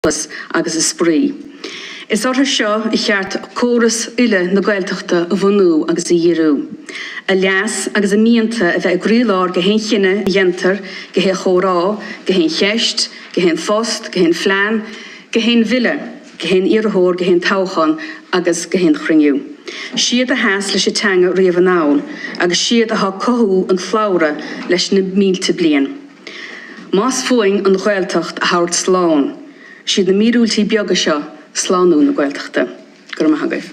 Agus a spraoi. Is orthu seo a cheart córas uile na Gaeltachta a bhunú agus a dhíriú. A leas agus a mianta a bheith i gcroílár gach aon chinneadh a dhéantar, gach aon chomhrá, gach aon cheist, gach aon phost, gach aon phlean, gach aon bhille, gach aon iarrthóir, gach aon toghchán agus gach aon chruinniú. Siad a sheas leis an teanga riamh anall agus siad atá ag cothú an tslabhra leis na mílte bliain. Más fúinn an Ghaeltacht a thabhairt slán, siad na míorúiltí beaga seo slánú na Gaeltachta. Go raibh maith agaibh.